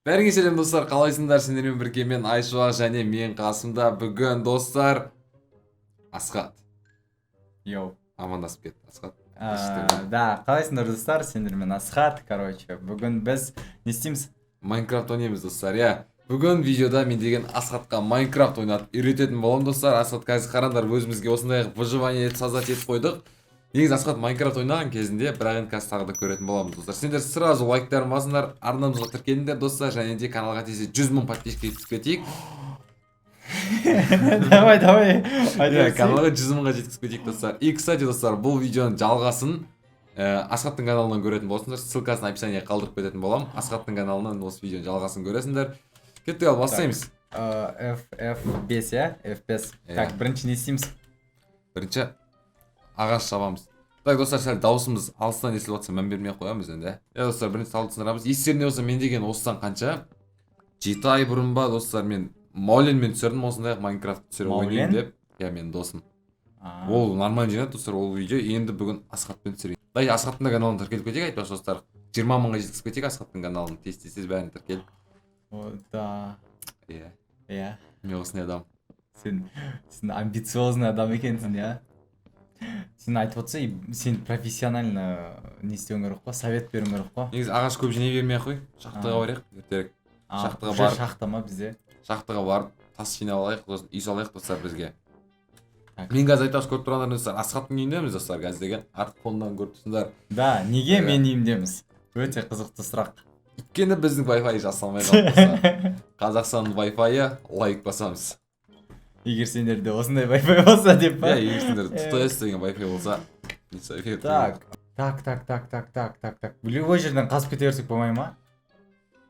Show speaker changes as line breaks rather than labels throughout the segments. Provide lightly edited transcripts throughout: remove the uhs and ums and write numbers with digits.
Бәріңе сәлем, достар! Қалайсыңдар? Сендермен бірге мен, Айшуақ, және мен қасымда бүгін, достар, Асхат.
Йоу.
Амандасып кет, Асхат.
Да, қалайсыңдар, достар? Сендермен Асхат. Короче, бүгін біз не істейміз?
Майнкрафт ойнаймыз, достар, иә. Бүгін видеода мен деген Асхатқа Майнкрафт ойнатып үйрететін боламын, достар. Асхат, қазір қараңдар, өзімізге осындай выживание создать етіп қойдық. Негізі Асхат Майнкрафт ойнаған кезінде, бірақ енді қазір тағы да көретін боламыз, достар. Сендер сразу лайктарын басыңдар, арнамызға тіркеліңдер, достар, және де каналға тез 100 000 подписчик жеткізіп кетейік.
Давай, давай.
Иә, каналға 100 мыңға жеткізіп кетейік, достар. И кстати, достар, бұл видеоның жалғасын Асхаттың каналынан көретін болсаңдар, ссылкасын описаниеге қалдырып кететін боламын. Асхаттың каналынан осы видеоның жалғасын көресіңдер. Кеттік, ал, бастаймыз.
F F5, иә? F5.
Иә.
Так, бірінші не істейміз?
Бірінші ағаш шабамыз. Так, достар, сәл дауысымыз алыстан естіліп жатса, мән бермей ақ қоямыз енді, иә. Достар, бірінші талды сындырамыз. Естеріңде болса, мен деген осыдан қанша, 7 ай бұрын ба, достар, мен Мауленмен түсірдім осындай Майнкрафт түсіре ойнаймын
Маулен?
деп. Иә, менің досым.
А,
ол нормально жинады, достар, ол видео. Енді бүгін Асхатпен түсірейік. Давайте Асхаттың да каналына тіркеліп кетейік. Айтпақшы, достар, 20 мыңға жеткізіп кетейік Асхаттың каналын тез, тез, тез бәрін тіркеліп.
О, да.
Иә.
Иә.
Мен осындай адам.
Сен амбициозный адам екенсің, иә? Сен айтып отырсың, и сен профессионально не істеуің керек қой, совет беруің керек қой.
Негізі ағаш көп жинай бермей ақ қой, шахтаға
А.
барайық ертерек.
А,
Шахтаға
уже
барып-
шахта ма бізде?
Шахтаға барып, тас жинап алайық, сосын үй салайық, достар, бізге.
Так.
Мен қазір айтпақшы, көріп тұрғандар, достар, Асхаттың үйіндеміз, достар, қазір деген арт фоннан көріп тұрсыңдар.
Да, неге
Иә.
мен үйімдеміз? Өте қызықты сұрақ.
Өйткені біздің Wi-Fi жасалмай қалды, достар. Қазақстанның Wi-Fi, лайк басамыз.
Егер сендерде осындай Wi-Fi болса деп па?
Иә, егер сендер
Иә.
ТТС деген Wi-Fi болса, не советую.
Так, так, так, так, так, так, так, так. Любой жерден қазып кете берсек болмай ма?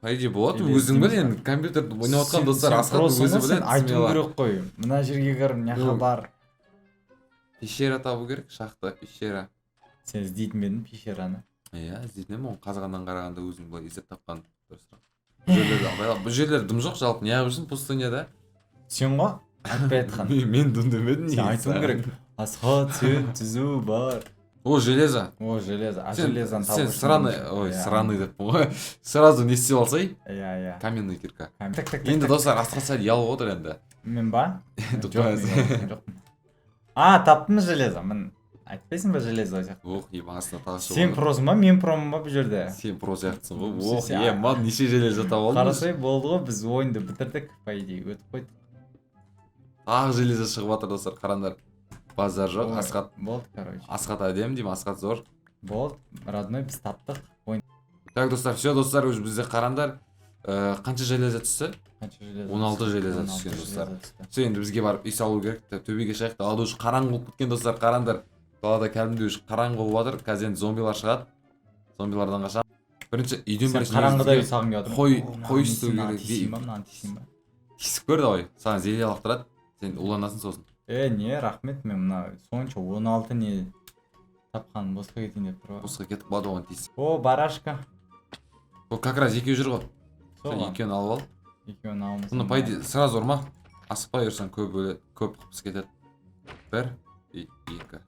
По идее болады.
Или
Өзің біл
істейміз
енді, компьютерді ойнап жатқан, достар,
Сен
Асхаттың
просың
өзі
ғой, сен
біледі
айтуың
смело.
керек қой. Мына жерге кір, мына жаққа
Жоқ.
бар.
Пещера табу керек, шахта, пещера.
Сен іздейтін бе едің пещераны?
Иә, іздейтін едім. Оны қазғаннан қарағанда өзің былай іздеп тапқан дұрысырақ. Бұл жерлерде абайлап, бұл жерлер дым жоқ жалпы. Неғып жүрсің пустыняда?
Сен ғой айтпай айтқан.
Мен дым демедім
Сен
негізі.
айтуың керек. Асхат, сен түзу бар.
О, железо.
О, железо. А
Сен,
железоны табу
сен
үшін
сраный, ой,
Иә.
сраный деппін ғой. Сразу не істеп алсай?
Иә.
Каменный кирка.
Так, так, так.
Енді,
так.
достар, Асхат сәл ұялып отыр енді.
Мен ба?
Енді
Жоқ, мен
қоясың.
ұялған жоқпын. А, таптым железо. Мін айтпайсың ба, железо сияқты.
Ох, еб, астына тағы шығып
Сен
отыр.
просың ба, мен промын ба бұл жерде?
Сен про сияқтысың ғой.
Сен-
Ох,
сен-
е, ман, неше железо тауып алдың?
Қарасай, болды ғой, біз ойынды бітірдік, по идее, өтіп қойдық.
Тағы железо шығып жатыр, достар, қараңдар. Базар жоқ,
Ой,
Асхат.
Болды, короче.
Асхат әдемі деймін, Асхат зор.
Болды, родной, біз таптық. Ойын.
Так, достар, все, достар, уже бізде, қараңдар. Қанша железо түсті?
Қанша железо?
16 железо
16
түскен, достар.
Железо түсті.
Все, енді бізге барып үй салу керек. Төбеге шығайық. Далада уже қараңғы болып кеткен, достар, қараңдар. Далада кәдімгідей уже қараңғы болып жатыр. Қазір енді зомбилар шығады. Зомбилардан қашамын. Бірінші үйден
Сен
бірінші
қараңғыда үй
негізі
салғың келіп отыр.
Қой істеу
Мынаны
керек.
тисейін ба, мынаны тисейін ба?
Тисіп көр, давай. Саған зелье лақтырады. Сен уланасың сосын.
Е, не, рахмет, мен мына сонша 16 не тапқаным босқа кетейін деп тұр ғой.
Босқа кетіп қалады оған тиіс.
О, барашка.
Ол как раз екеуі жүр ғой.
Сол
Сен
ғой.
екеуін алып ал.
Екеуін алмасам.
Бұны, по идее, сразу ұрма. Асықпай ұрсаң, көп өледі, көп қыпсы кетеді. Бір и екі.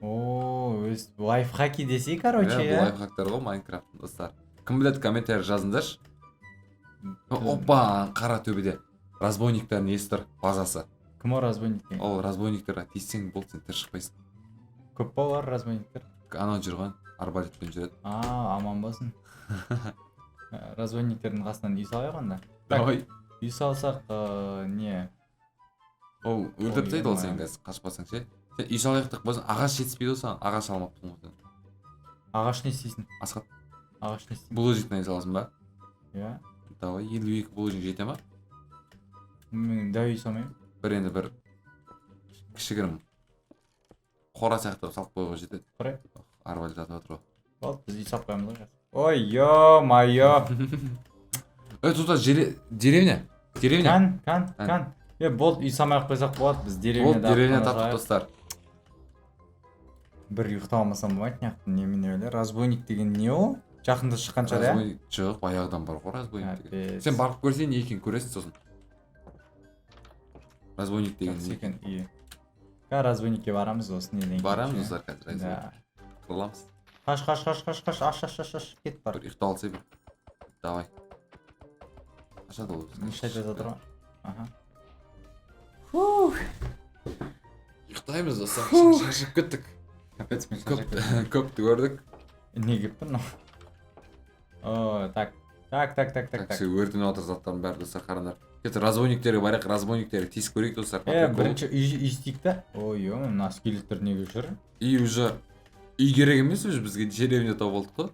О, өз лайфхаки десей, короче,
Иә, бұл
иә.
лайфхактар ғой Майнкрафттың, достар. Кім біледі, комментарий жазыңдаршы. Опа, қара, төбеде разбойниктардың несі тұр, базасы.
Кім ол разбойник деген?
Ол разбойниктерге тиіссең болды, сен тірі шықпайсың.
Көп па олар, разбойниктер?
Анау жүр ғой, арбалетпен жүреді.
А, аман болсын. Разбойниктердің қасынан үй салайық онда. Так,
Давай.
үй салсақ, не?
Ол өлтіріп тастайды ол
Ой,
сені қазір қашпасаң ше. Сен үй салайық деп қойсаң, ағаш жетіспейді ғой саған. Ағаш алмаппын ғой сен.
Ағаш не істейсің?
Асхат.
Ағаш не істейсің?
Булыжниктен үй саласың ба?
Иә.
Давай, 52 булыжник жете ма?
Мен дәу үй салмаймын.
Бір енді бір кішігірім қора сияқты қылып салып қоюға жетеді.
Қора?
Арбалет атып жатыр ғой.
Болды, біз үй салып қоямыз ғой қазір. Ой, ё-моё.
Ей, тут деревня, деревня.
Кан, кан,
Кан.
Кан. Е, болды, үй салмай ақ қойсақ болады, біз
Болды,
деревняда
деревня таптық, достар.
Бір ұйықтап алмасам болмайды мына жақта. Немене өле, разбойник деген не ол? Жақында шыққан шығар, иә?
Разбойник жоқ, баяғыдан бар ғой разбойник деген.
Капец.
Сен барып көрсең, не екенін көресің сосын, разбойник деген
Жақсы
не.
екен үй. Қазір разбойникке барамыз осы неден кейін
Барамыз,
ше.
достар, қазір
Да.
қырыламыз.
Қаш, қаш, қаш, қаш, қаш, аш, аш, аш, аш, кет, бар.
Бір ұйықтап алсай бір, давай. Қашады ол.
Мешать жатыр ғой. Аха.
Ұйықтаймыз, достар, шаршап кеттік.
Капец, мен
Көп
шаршап кеттім.
көпті көрдік.
Не келіп тұр мынау? О, так. Так, так, так, так,
Так,
так.
все, өртеніп жатыр заттардың бәрі, достар, қараңдар. Кетті, разбойниктерге барайық, разбойниктерге тиісіп көрейік, достар. По
Е,
приколу.
бірінші үй істейік та. Ой, ё, мына скелеттер неге жүр?
Үй уже, үй керек емес уже бізге, деревня тауып алдық қой.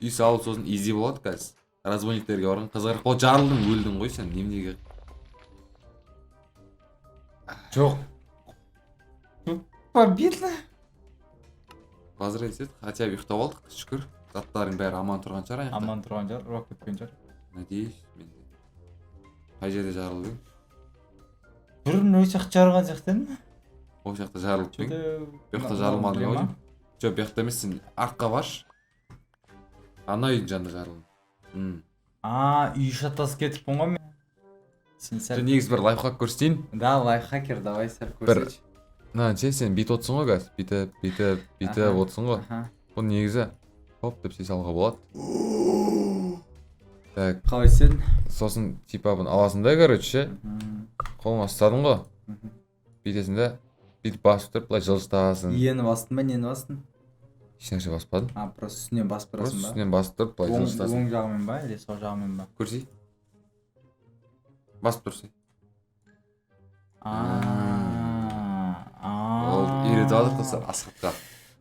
Үй салып, сосын изи болады қазір. Разбойниктерге барған қызығырақ болады. Жарылдың, өлдің ғой сен, неменеге?
Жоқ. Победно.
Возврат ет, хотя бы ұйықтап алдық, шүкір. Заттарың бәрі аман тұрған шығар ана жақта.
Аман тұрған шығар, ұрлап кеткен шығар.
Надеюсь, мен де. Қай жерде жарылып едің?
Бір мынау жақта жарылған сияқты едім.
Ол жақта жарылып па едің?
Что-то
Бұл жақта жарылмадың ау деймін. Жоқ, бұл жақта емес, сен артқа баршы. Ана үйдің жанында жарылдың.
А, үй шатасып кетіппін ғой мен. Сен сәл.
Жоқ, негізі бір лайфхак көрсетейін.
Да, лайфхакер, давай сәл
Бір-
көрсетші.
Мына ше, сен бүйтіп отырсың ғой қазір. Бүйтіп, бүйтіп, бүйтіп
Аха.
отырсың ғой.
Аха.
Бұны негізі хоп деп істей салуға болады. Так,
Қалай істедің?
сосын типа бұны аласың да, короче, ше, қолыңа ұстадың ғой. Бүйтесің да, бүйтіп басып тұрып былай жылжытасың.
Иені бастың ба, нені бастың?
Ешнәрсе баспадым.
А, просто үстінен басып
Просто
тұрасың ба?
үстінен басып тұрып былай
Оң,
жылжытасың.
оң жағымен ба, или сол жағымен ба?
Көрсей. Басып тұрсай.
А.
Ол үйретіп алдық, достар, Асхатқа.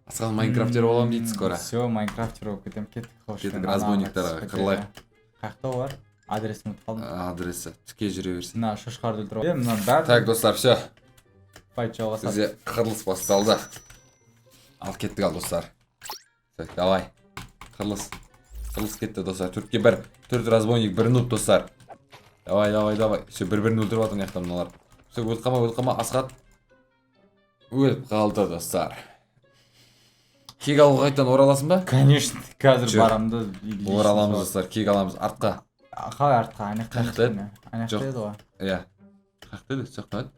Асхат майнкрафтер боламын дейді скоро.
Все, майнкрафтер болып кетемін, кеттік. Қош.
Кеттік, разбойниктарға қырлайық.
Қаяқта олар? Адресін ұмытып қалдым.
Адресі тіке жүре берсін.
Мына шошқарды өлтіріп. Е, мына бәрі
Так, достар, все.
Файт жалғасады.
Бізде қырылыс басталды. Ал кеттік, ал, достар. Так, давай. Қырылыс. Қырылыс кетті, достар. Төртке бір. Төрт разбойник, бір нуб, достар. Давай, давай, давай. Все, бір-бірін өлтіріп жатыр мына жақта мыналар. Все, өліп қалма, өліп қалма, Асхат. Өліп қалды, достар. Кек алуға қайтадан ораласың ба?
Конечно, қазір
Жүр.
барамын да.
Ораламыз, достар, кек аламыз артқа.
Қалай артқа? Ана жақта
Қаяқта еді?
Ана
Жоқ.
жақта еді ғой.
Иә. Қаяқта еді? Сол жақта еді?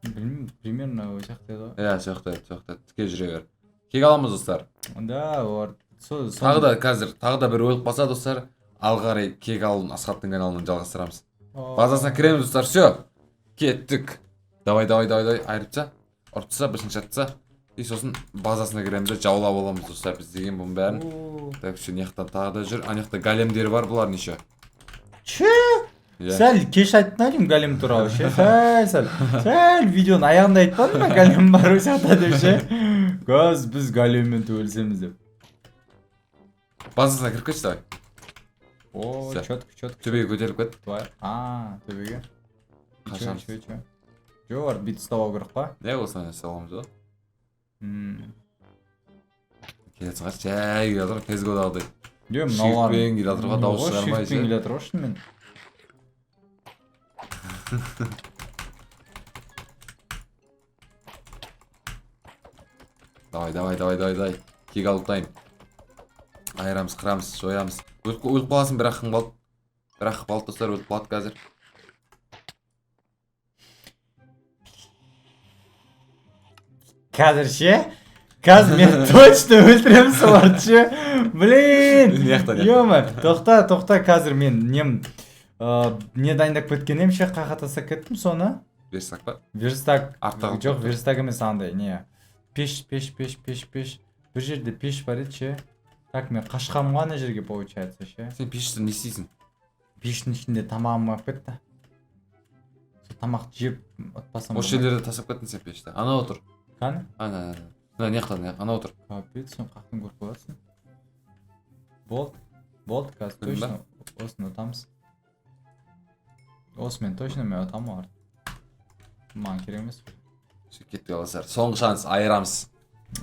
Білмеймін, примерно ол жақта еді ғой.
Иә, сол жақта еді, сол жақта еді. Тіке жүре бер. Кек аламыз, достар.
Да, олар сол
Тағы да қазір, тағы да бір өліп қалса, достар, алға қарай кек алуын Асхаттың каналынан жалғастырамыз. Базасына кіреміз, достар, все. Кеттік. Давай, давай, давай, давай, айырып таста, ұрып таста, бірінші атса. И сосын базасына кіреміз де жаулап аламыз, достар, біз деген бұның бәрін. Так, все, мына жақтан тағы да жүр. Ана жақта големдер бар бұлардың еще.
Че?
Иә.
Сәл кеш айттың деймін голем туралы ше. Сәл сәл. Сәл видеоның аяғында айтпадың ба голем бар ол жақта деп ше. Газ біз големмен төбелесеміз деп.
Базасына кіріп кетші, давай.
О,
Всё.
четко, четко.
Төбеге көтеріліп кет.
Давай. А, төбеге.
Қашамыз.
Че, че, че. Жоқ, олар бүйтіп ұстап алу керек қой.
Не осылай нәрсе аламыз ғой. Келе жатсың, жай келе жатыр, CS:GO-дағыдай.
Жоқ, мыналар.
Shift-пен келе жатыр ғой, дауыс шығармай
Shift-пен
ше.
келе жатыр ғой шынымен.
Давай, давай, давай, давай, давай. Кек алып тайм. Айырамыз, қырамыз, жоямыз. Өліп қаласың, бір ақың қалды. Бір ақ қалды, достар, өліп қалады қазір.
Қазір ше? Қазір мен точно өлтіремін соларды ше. Блин.
Мына жақта, мына жақта.
Ё-ма, тоқта, тоқта, қазір мен нем не дайындап кеткен едім ше, қаяққа тастап кеттім соны?
Верстак па?
Верстак.
Артта қалып
Жоқ,
кетті.
верстак емес, андай не. Пеш, пеш, пеш, пеш, пеш. Бір жерде пеш бар еді ше. Так, мен қашқанмын ғой ана жерге, получается ше.
Сен пешті не істейсің?
Пештің ішінде тамағым қалып кетті. Сол тамақты жеп ұтпасам.
Осы жерлерде тастап кеттің сен пешті. Ана отыр.
Қане?
Ана, ана, ана. Мына мына жақта, мына ана отыр.
Капец, сен қаяқтан көріп қоясың? Болды. Болды, қазір
Көрдің ба?
точно осыны ұтамыз. Осымен точно мен ұтамын оларды. Маған керек емес.
Все, кеттік, достар. Соңғы шанс, айырамыз.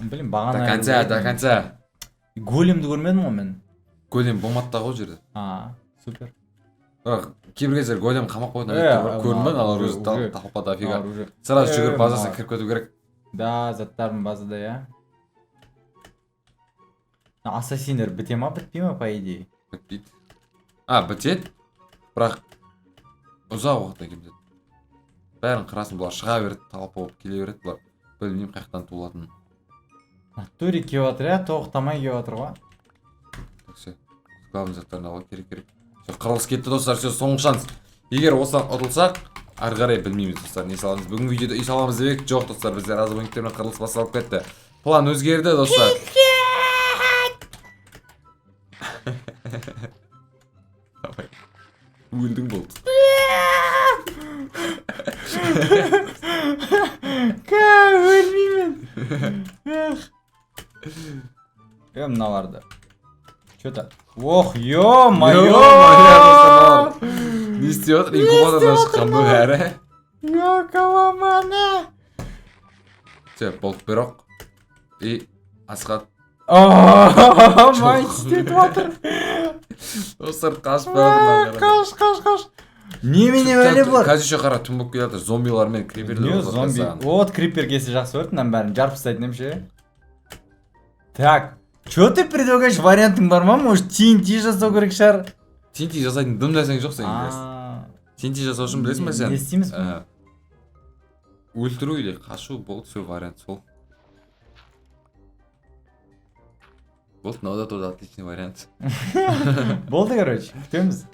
Блин, бағана
До конца, до конца.
Големді көрмедім ғой мен.
Голем болмады да ғой ол жерде.
А, супер.
Бірақ кейбір кездері голем қамап қоятын
Е,
әдеттер бар.
ана,
Көрінбеді, алар өзі
уже-
толпа дофига.
Олар уже
Сразу
Е,
жүгіріп базасына
мына-
кіріп кету керек.
Да, заттарым базада, иә. Ассасиндер біте ма, бітпей ма, по идее?
Бітпейді. А, бітеді. Бірақ ұзақ уақыттан кейін бітеді. Бәрін қырасың, бұлар шыға береді, толпа болып келе береді бұлар. Білмеймін қай жақтан туылатынын.
Натуре келіп жатыр, иә, тоқтамай келіп жатыр ғой.
Так, все. Главный заттарын алу керек, керек. Всё, құрылыс кетті, достар. Все, соңғы шанс. Егер осыдан ұтылсақ, ары қарай білмейміз, достар, не саламыз. Бүгін видеода үй саламыз деп едік, жоқ, достар, бізде разбойниктермен қырылыс басталып кетті. План өзгерді, достар. Давай. Өлдің, болды.
Ка, өлмеймін. Эх. Е, мыналарды. Че-то. Ох, ё-моё!
Ё-моё, не істеп жатыр? Инкубатордан шыққан ба бәрі?
Ёкаламана.
Все, болды, бірақ. И Асхат
Май істетіп жатыр.
Достар, қашып бара жатыр.
Қаш, қаш, қаш. Немене бәле бар?
Қазір еще қара, түн болып келе жатыр, зомбилар мен криперлер
Не
болып жатыр
зомби?
саған.
Вот крипер келсе, жақсы көрді, мынаның бәрін жарып тастайтын едім ше. Так, че ты предлагаешь, вариантың бар ма? Может, TNT жасау керек шығар?
TNT жасайтын дым нәрсең жоқ сенің қазір.
А,
TNT жасау үшін, білесің ба сен?
Не істейміз?
Өлтіру или қашу болды, все, вариант сол. Болды, мынау да тоже отличный вариант.
Болды, короче, күтеміз.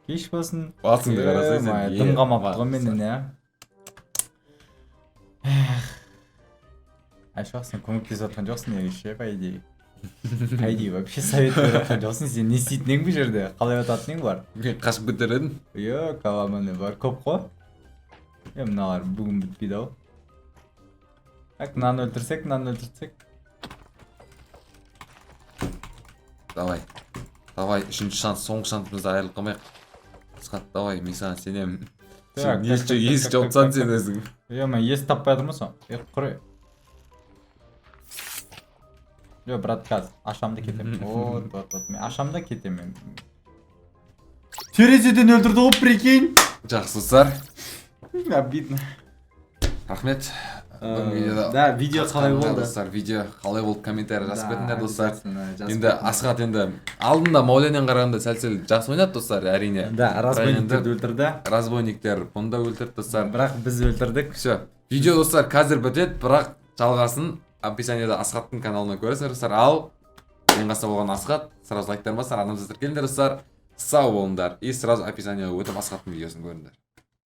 Кеш болсын.
Басыңды қарасай сен.
Е, дым қалмапты ғой менен, иә. Эх. Айшуақ, сен көмектесіп жатқан жоқсың негізі ше, по идее. По идее, вообще совет беріп жатқан жоқсың. Сен не істейтін едің бұл жерде? Қалай ұтатын едің бұлар?
Мен қашып кетер едім.
Е, каламаны бар көп қой. Е, мыналар бүгін бітпейді ау. Так, мынаны өлтірсек, мынаны өлтірсек.
Давай. Давай, үшінші шанс, соңғы шансымызды айырылып қалмайық. Асхат, давай, мен саған сенемін.
Так,
Сен
так,
есік
так,
есік
так,
жауып
так,
тастадың
так,
сен өзің.
Е, мен есік таппай жатырмын сол. Е, құры. Жо, брат, қазір ашам да кетемін. Вот, вот, вот. Мен ашам да кетемін. Терезеден өлтірді ғой, прикинь.
Жақсы, достар.
Обидно.
Рахмет. Бүгінгі видеода
Да, видео қалай
қатысқаныңа,
болды?
Достар, видео қалай болды, комментарий жазып кетіңдер, достар.
Обязательно жазып
Енді
кетіңдер.
Асхат енді алдында Мауленнен қарағанда сәл-сәл жақсы ойнады, достар, әрине.
Да, разбойниктерді өлтірді.
Разбойниктер бұны да өлтірді, достар.
Бірақ біз өлтірдік.
Все. Видео, достар, қазір бітеді, бірақ жалғасын описаниеда Асхаттың каналынан көресіңдер, достар. Ал мен қасында болған Асхат, сразу лайктар басыңдар, арнамызға тіркеліңдер, достар. Сау болыңдар. И сразу описаниеға өтіп, Асхаттың видеосын көріңдер.